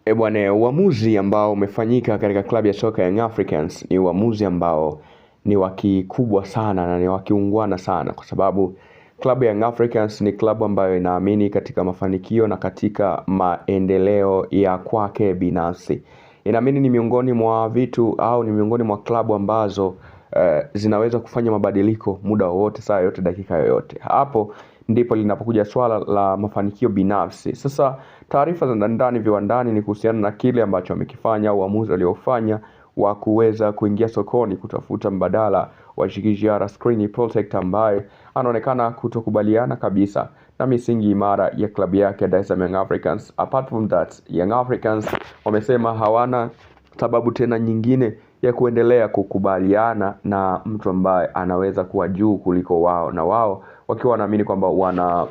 E bwana, uamuzi ambao umefanyika katika klabu ya soka Young Africans ni uamuzi ambao ni wa kikubwa sana na ni wa kiungwana sana, kwa sababu klabu ya Young Africans ni klabu ambayo inaamini katika mafanikio na katika maendeleo ya kwake binafsi. Inaamini ni miongoni mwa vitu au ni miongoni mwa klabu ambazo zinaweza kufanya mabadiliko muda wowote, saa yoyote, dakika yoyote. Hapo ndipo linapokuja swala la mafanikio binafsi. Sasa taarifa za ndani viwandani ni kuhusiana na kile ambacho wamekifanya au uamuzi waliofanya wa kuweza kuingia sokoni kutafuta mbadala wa Djigui Screen Protect ambaye anaonekana kutokubaliana kabisa na misingi imara ya klabu yake ya Dar es Salaam Young Africans. Apart from that, Young Africans wamesema hawana sababu tena nyingine ya kuendelea kukubaliana na mtu ambaye anaweza kuwa juu kuliko wao, na wao wakiwa wanaamini kwamba wana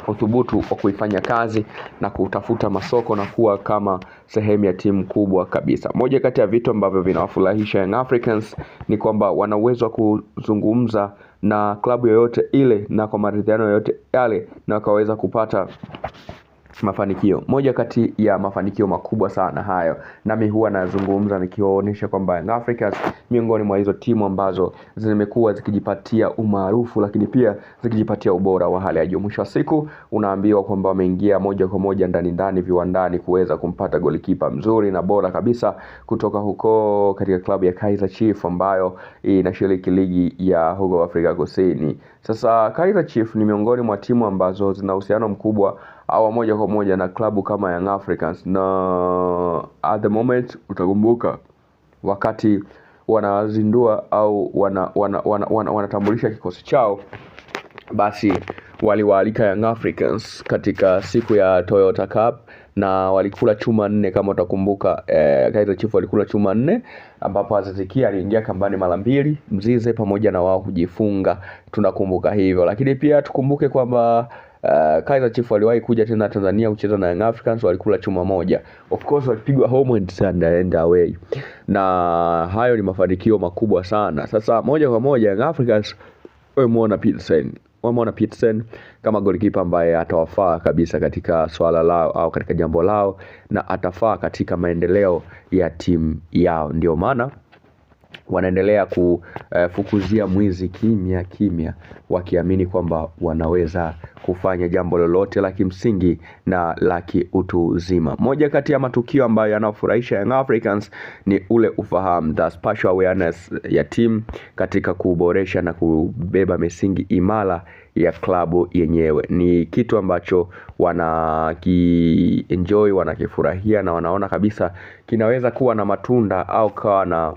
uthubutu wa kuifanya kazi na kutafuta masoko na kuwa kama sehemu ya timu kubwa kabisa. Moja kati ya vitu ambavyo vinawafurahisha Young Africans ni kwamba wana uwezo wa kuzungumza na klabu yoyote ile na kwa maridhiano yoyote yale na wakaweza kupata mafanikio. Moja kati ya mafanikio makubwa sana hayo, nami huwa nazungumza nikiwaonyesha kwamba Young Africans miongoni mwa hizo timu ambazo zimekuwa zikijipatia umaarufu, lakini pia zikijipatia ubora wa hali ya juu. Mwisho wa siku unaambiwa kwamba wameingia moja kwa moja ndani ndani viwandani kuweza kumpata golikipa mzuri na bora kabisa kutoka huko katika klabu ya Kaizer Chiefs ambayo inashiriki ligi ya huko Afrika Kusini. Sasa Kaizer Chiefs ni miongoni mwa timu ambazo zina uhusiano mkubwa au moja kwa moja na klabu kama Young Africans, na at the moment utakumbuka wakati wanazindua au wanatambulisha wana kikosi chao, basi waliwaalika Young Africans katika siku ya Toyota Cup na walikula chuma nne kama utakumbuka. Kaizer Chiefs walikula chuma nne ambapo Aziz Ki aliingia kambani mara mbili, Mzize pamoja na wao kujifunga, tunakumbuka hivyo. Lakini pia tukumbuke kwamba Kaizer Chiefs waliwahi kuja tena Tanzania kucheza na Young Africans, walikula chuma moja. Of course walipigwa home and away, na hayo ni mafanikio makubwa sana. Sasa moja kwa moja Young Africans wamemuona Peterson wameona Peterson kama golikipa ambaye atawafaa kabisa katika swala lao au katika jambo lao na atafaa katika maendeleo ya timu yao. Ndio maana wanaendelea kufukuzia mwizi kimya kimya, wakiamini kwamba wanaweza kufanya jambo lolote la kimsingi na la kiutu uzima. Moja kati ya matukio ambayo yanafurahisha Young Africans ni ule ufahamu, the spatial awareness ya timu katika kuboresha na kubeba misingi imara ya klabu yenyewe. Ni kitu ambacho wanaki-enjoy, wanakifurahia na wanaona kabisa kinaweza kuwa na matunda au kawa na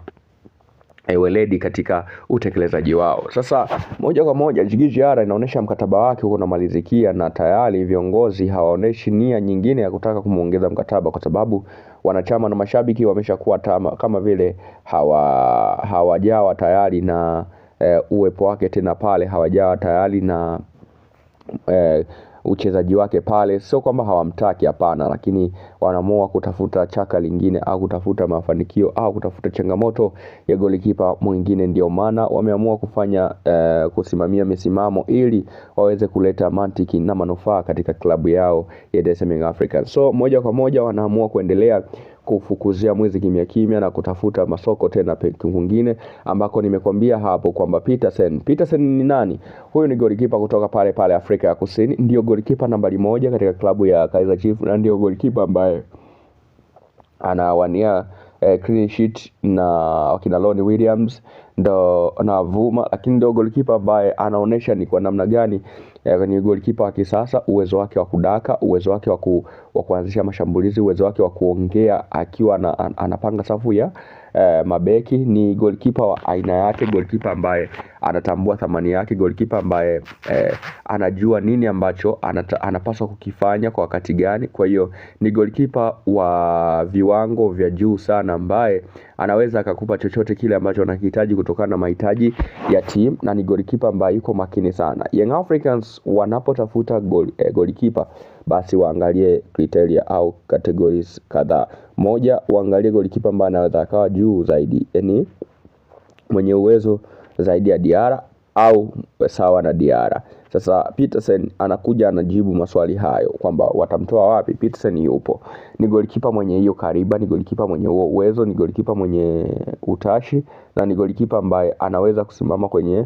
weledi katika utekelezaji wao. Sasa moja kwa moja Djigui Diarra inaonyesha mkataba wake huko unamalizikia na tayari viongozi hawaoneshi nia nyingine ya kutaka kumuongeza mkataba, kwa sababu wanachama na mashabiki wameshakuwa kama vile hawajawa tayari na uwepo wake tena pale, hawajawa tayari na uchezaji wake pale. Sio kwamba hawamtaki, hapana, lakini wanaamua kutafuta chaka lingine au kutafuta mafanikio au kutafuta changamoto ya golikipa mwingine. Ndio maana wameamua kufanya kusimamia misimamo ili waweze kuleta mantiki na manufaa katika klabu yao ya Dar es Salaam Africans. So moja kwa moja wanaamua kuendelea kufukuzia mwizi kimya kimya na kutafuta masoko tena kwingine ambako nimekwambia hapo kwamba Peterson ni nani? Huyu ni golikipa kutoka pale pale Afrika ya Kusini, ndio golikipa nambari moja katika klabu ya Kaizer Chiefs na ndio golikipa ambaye anawania clean sheet na wakina Lonnie Williams ndo na Vuma, lakini ndio golikipa ambaye anaonesha ni kwa namna gani ni golikipa wa kisasa, uwezo wake wa kudaka, uwezo wake wa kuanzisha mashambulizi, uwezo wake wa kuongea akiwa anapanga safu ya mabeki. Ni golikipa wa aina yake, golikipa ambaye anatambua thamani yake, golikipa ambaye anajua nini ambacho anapaswa kukifanya kwa wakati gani. Kwa hiyo ni golikipa wa viwango vya juu sana ambaye anaweza akakupa chochote kile ambacho anakihitaji kutokana na mahitaji ya timu, na ni golikipa ambaye yuko makini sana. Young Africans wanapotafuta golikipa basi waangalie criteria au categories kadhaa. Moja, waangalie golikipa ambaye anaweza akawa juu zaidi, yani mwenye uwezo zaidi ya Diarra. au sawa na Diarra. Sasa Petersen anakuja anajibu maswali hayo kwamba watamtoa wapi. Petersen yupo, ni golikipa mwenye hiyo kariba, ni golikipa mwenye huo uwezo, ni golikipa mwenye utashi na ni golikipa ambaye anaweza kusimama kwenye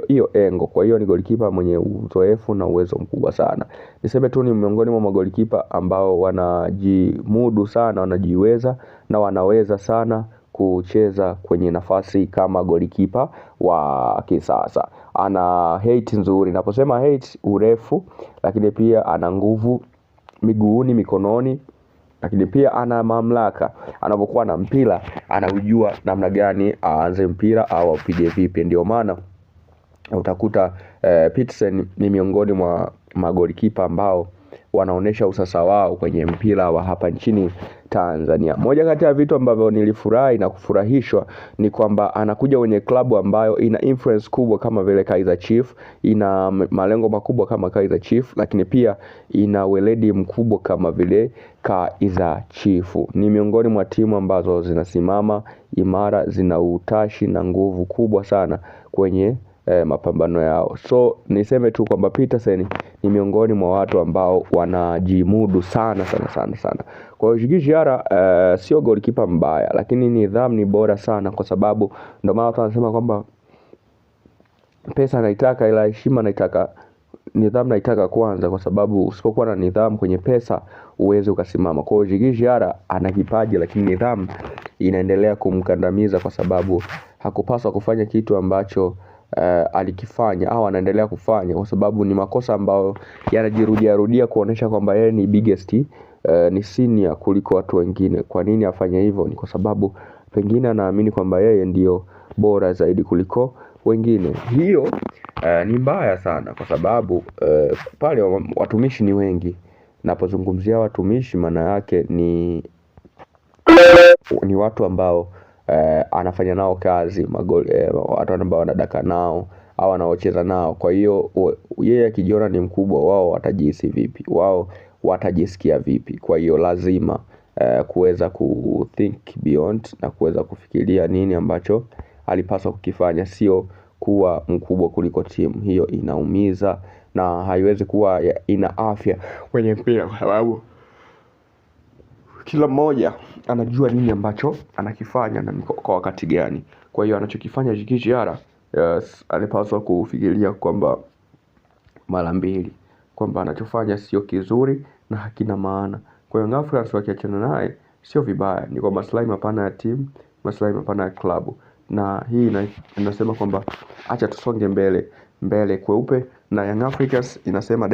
hiyo engo. Kwa hiyo ni golikipa mwenye uzoefu na uwezo mkubwa sana. Niseme tu ni miongoni mwa magolikipa ambao wanajimudu sana, wanajiweza na wanaweza sana kucheza kwenye nafasi kama golikipa wa kisasa. Ana height nzuri, naposema height urefu, lakini pia ana nguvu miguuni, mikononi, lakini pia ana mamlaka. Anapokuwa na mpira anaujua namna gani aanze mpira au apige vipi. Ndio maana utakuta Petersen ni miongoni mwa magolikipa ambao wanaonesha usasa wao kwenye mpira wa hapa nchini Tanzania. Moja kati ya vitu ambavyo nilifurahi na kufurahishwa ni kwamba anakuja kwenye klabu ambayo ina influence kubwa kama vile Kaizer Chiefs, ina malengo makubwa kama Kaizer Chiefs, lakini pia ina weledi mkubwa kama vile Kaizer Chiefs. Ni miongoni mwa timu ambazo zinasimama imara, zina utashi na nguvu kubwa sana kwenye mapambano yao. So niseme tu kwamba Petersen ni miongoni mwa watu ambao wanajimudu sana sana sana sana. Kwa hiyo Djigui Diarra sio golikipa mbaya, lakini nidhamu ni bora sana, kwa sababu ndio maana watu wanasema kwamba pesa naitaka ila heshima naitaka, nidhamu naitaka kwanza, kwa sababu usipokuwa na nidhamu kwenye pesa uweze ukasimama. Kwa hiyo Djigui Diarra ana kipaji, lakini nidhamu inaendelea kumkandamiza, kwa sababu hakupaswa kufanya kitu ambacho alikifanya au anaendelea kufanya, kwa sababu ni makosa ambayo yanajirudia rudia kuonesha kwamba yeye ni biggest, ni senior kuliko watu wengine. Kwa nini afanye hivyo? Ni kwa sababu pengine anaamini kwamba yeye ndiyo bora zaidi kuliko wengine. Hiyo ni mbaya sana, kwa sababu pale watumishi ni wengi. Napozungumzia watumishi, maana yake ni watu ambao anafanya nao kazi watu ambao wanadaka nao au wanaocheza nao. Kwa hiyo yeye akijiona ni mkubwa, wao watajihisi vipi? Wao watajisikia vipi? Kwa hiyo lazima kuweza kuthink beyond na kuweza kufikiria nini ambacho alipaswa kukifanya, sio kuwa mkubwa kuliko timu. Hiyo inaumiza na haiwezi kuwa ina afya kwenye mpira, kwa sababu kila mmoja anajua nini ambacho anakifanya na kwa wakati gani. Kwa hiyo anachokifanya Djigui Diarra, yes, alipaswa kufikiria kwamba mara mbili kwamba anachofanya sio kizuri na hakina maana. Kwa hiyo Africans wakiachana naye sio vibaya, ni kwa maslahi mapana ya timu, maslahi mapana ya klabu. Na hii inasema kwamba acha tusonge mbele, mbele kweupe, na Young Africans inasema